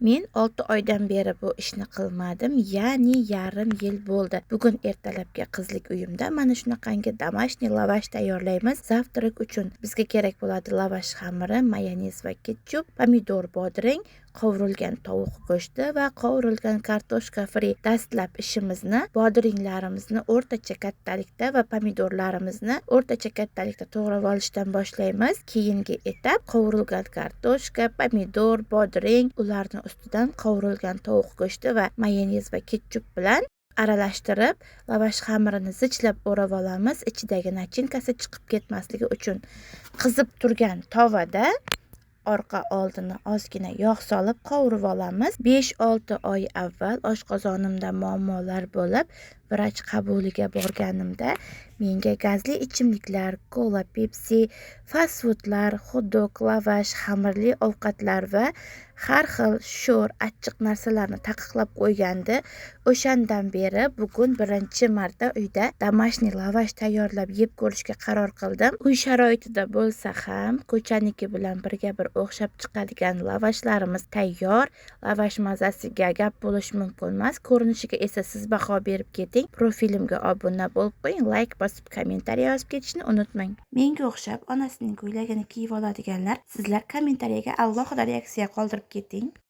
Men 6 oydan beri bu ishni qilmadim, ya'ni yarim yil bo'ldi. Bugun ertalabki qizlik uyimda mana shunaqangi домашний lavash tayyorlaymiz. Завтрак uchun bizga kerak bo'ladi lavash xamiri, mayonez va ketchup, pomidor, bodring, qovurilgan tovuq go'shti va qovurilgan kartoshka fri. Dastlab ishimizni bodringlarimizni o'rtacha kattalikda va pomidorlarimizni o'rtacha kattalikda to'g'rab olishdan boshlaymiz. Keyingi etap qovurilgan kartoshka, pomidor, bodring, ularni ustidan qovurilgan tovuq go'shti va mayonez va ketchup bilan aralashtirib, lavash xamirini zichlab o'rab olamiz, ichidagi nachinkasi chiqib ketmasligi uchun. Qizib turgan tovada orqa oldini ozgina yog' solib qovurib olamiz. 5-6 oy avval oshqozonimda muammolar bo'lib, vrach qabuliga borganimda menga gazli ichimliklar, kola, pepsi, fast foodlar, xot-dog, lavash, xamirli ovqatlar va har xil sho'r, achchiq narsalarni taqiqlab qo'ygandi. O'shandan beri bugun birinchi marta uyda домашний lavash tayyorlab yeb ko'rishga qaror qildim. Uy sharoitida bo'lsa ham ko'chaniki bilan birga bir o'xshab chiqadigan lavashlarimiz tayyor. Lavash mazasiga gap bo'lishi mumkin emas. Ko'rinishiga esa siz baho berib keting. Profilimga obuna bo'lib qo'ying, layk bosib, kommentariy yozib ketishni unutmang. Menga o'xshab onasining ko'ylagini kiyib oladiganlar, sizlar kommentariyaga alohida reaksiya qoldirib keting.